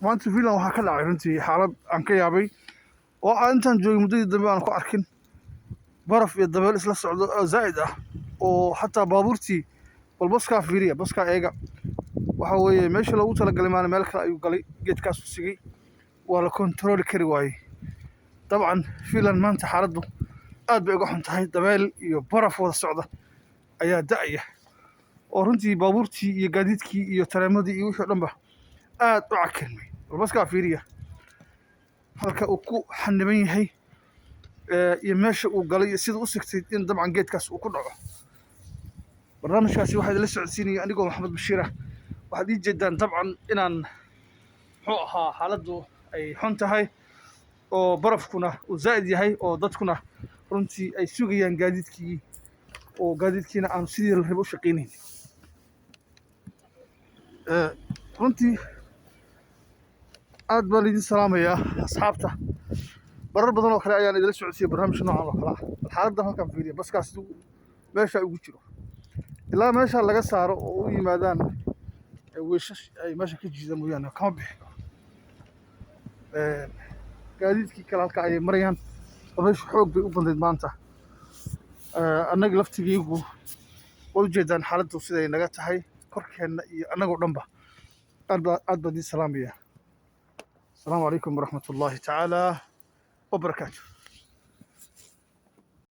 Maanta Finland waxaa ka dhacay runtii xaalad aan ka yaabay oo aan intaan joogay muddadii dambe aan ku arkin: baraf iyo dabeel isla socdo oo zaa'id ah, oo xataa baabuurtii. Bal baskaa fiiriya, baskaa eega. Waxa weeye meesha loogu talagalay maana, meel kale ayuu galay, geedkaasuu sigay, waa la kontarooli kari waayey. Dabcan Finland maanta xaaladdu aad bay uga xun tahay. Dabeel iyo baraf wada socda ayaa da'aya oo runtii baabuurtii iyo gaadiidkii iyo tareemadii iyo wixii o dhanba aad u cakirmay. Bal baskaa fiiriya halka uu ku xaniban yahay iyo meesha uu galay iyo sida u sigtay in dabcan geedkaas uu ku dhaco. Barnaamijkaasi waxaa idinla socodsiinaya anigoo Maxamed Bashiir ah. Waxaad ii jeedaan dabcan inaan, muxuu ahaa, xaaladdu ay xun tahay oo barafkuna uu zaa'id yahay oo dadkuna runtii ay sugayaan gaadiidkii, oo gaadiidkiina aanu sidii la rabay u shaqaynayn. Runtii aad baan idin salaamayaa, asxaabta. Marar badan oo kale ayaan idila socodsiiyey barnaamijka noocan oo kale ah. Bal xaaladdan halkan fiiriya, baskaas siduu meesha ugu jiro ilaa meesha laga saaro oo u yimaadaan wiishash ay meesha ka jiida mooyaane, kama bixi karo. Gaadiidkii kale halka ayay marayaan. Dabayshu xoog bay u bandayd maanta. Annaga laftigaygu waad ujeedaan xaaladdu siday naga tahay korkeenna iyo annagoo dhanba. Aad baan idiin salaamaya. Asalaamu calaykum waraxmat ullaahi tacaala wabarakaatu.